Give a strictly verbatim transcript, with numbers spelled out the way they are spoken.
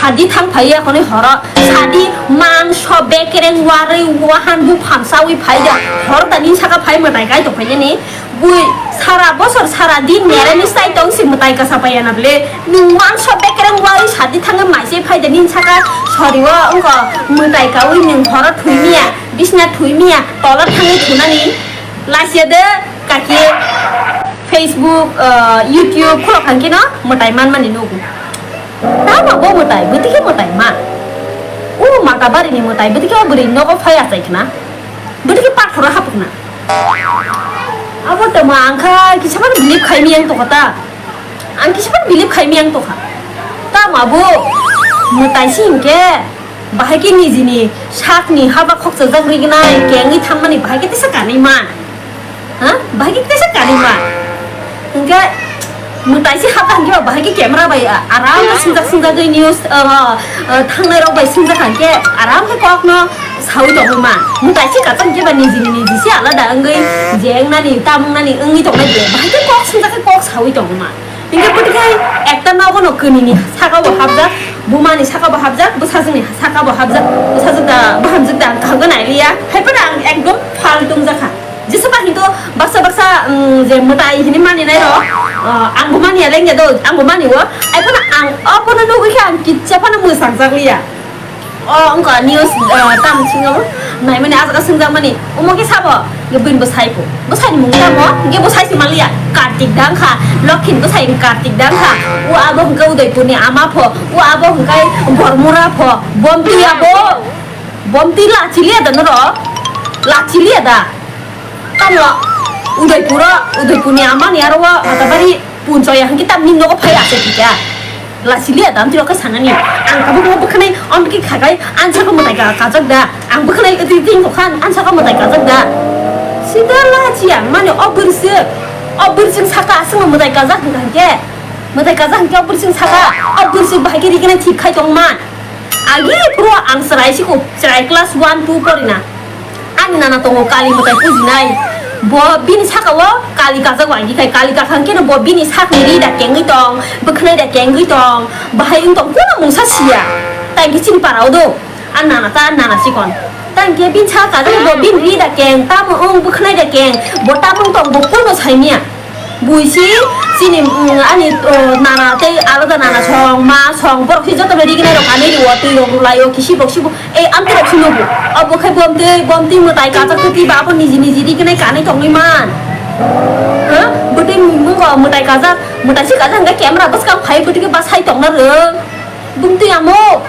Sadi thang phai ya khoni horo. Sadi mangso bekereng warwi wahan bu phamsawi phai da. Hor da nin saka phai mwtai kai to phai ni. Bui sara bosor sara din meremi sai tong si mwtai kasa phai ya na ble. Nung mangso bekereng warwi sadi thang mai se phai da nin saka sori o wngko mwtai kawi nung horo thwi miya. Bisna thwi miya. Tola thangwi thunani. Lasia de kaki Facebook, eh, YouTube khulok thang kino mwtai man mani nugu. Tama bo mwtai, bwtwi khe mwtai ma. O mata bari ni mwtai, bwtwi khe o bwrwi nogo phai achai khna. Bwtwi khe pathoro hapuk na. Abo tama ang kha kisa mani believe khai mi ang tokha ta. Ang kisa mani believe khai mi ang tokha. Tama bo mwtai si hinkhe bahai khe nijini sakni haba khokchajak rignai kengwi thangmani bahai khe tesa kanwi man. Ha? Bahai khe tesa kanima. Hingke mwtai si hata hingke ba bahai khe camera bai a-, aram khe singjak singjagwi news, uh, uh, thangnai rok bai singjak hingke aram khe kok no sawi tongma. Mwtai si kacham khe ba niji niji si alada wngwi je wngnani tamung nani wngwi tongnai ble. Bahai khe kok singjak khe kok sawi tongma. Hingke bwtwi khai ekta nogo no kwnini saka bo hapjak, buma ni saka bo hapjak, bwsajwk ni saka bo hapjak, bwsajwk da, bahamjwk da ang kaham khe nai liya. Hai phano ang ekdom phal tong jakha. Jesa ba hinto baksa baksa, mm, je mwtai hini mani nai ro, ah, ang bo mani ya lengya do, ang bo mani o. Hai phano ang o kono nugwi khe ang kitsa phano mwsang jak liya. O wngkha news, ah, tam singo naimani ah jaga swngjak mani. Omo khe sabo, hingke bini bwsai pho. Bwsai ni mung tamo, hingke bwsai se manliya. Kartik da wngkha, Lokhi ni bwsai wngkha Kartik da wngkha. O abo hingke Udaipur ni ama pho, o abo hingke Gormura pho. Bomti abo, Bomti lachiliya da noro. Lachiliya da. Tamlo, Udaipuro, Udaipurni amani aro o Matabari punchoya hwnkhe tamni nogo phai ase kisa. Lachiliya da amtwi rokhe sanani. Ang tabuk no bwkhanai amtwi khakai ansakha mwtai ka kajak da. Ang bwkhanai twi twi khan ansakha mwtai kajak da. Sida lachiya mani o bwrwswk. O bwrwswk saka aswkno mwtai kajak hwnkha hwnkhe. Mwtai kajak hwnkhe o bwrwswk saka. O bwrwswk bahai khe rignai thik khai tongma. Agi phuru ang chwrai siko, chwrai class one two porina. Ani nana tongo kali mwtai pujinai. Bo bini saka o kali kajak wagi khai, kali kakhang keno bo bini sakni ri da kengwi tong, bwkhnai da kengwi tong, bahai wng tong, kono mungsa siya. Tai khe chini para o do. An nana ta, an nana chikon. Tai khe bini saka kajak bo bini ri da keng, tamo wng bwkhnai da keng, bo tamo wng tong, bo kono saimya. Buisi chini, mm, ani, uh, nana tei alada nana song, ma song, borok se jotono rignai rok kanwi rio, twi rok rwlai o, kisi rok sibo, ei amtwi rok se nugo. Obo khai bomtwi, bomtwi mwtai kajak twi ba abo niji niji rignai kanwi tongwi man. Huh? Bwtwi mungo mwtai kajak, mwtai se kajak hwnkhe camera bwskang phai bwtwi khe basai tongna rwng. Bumtwi amo.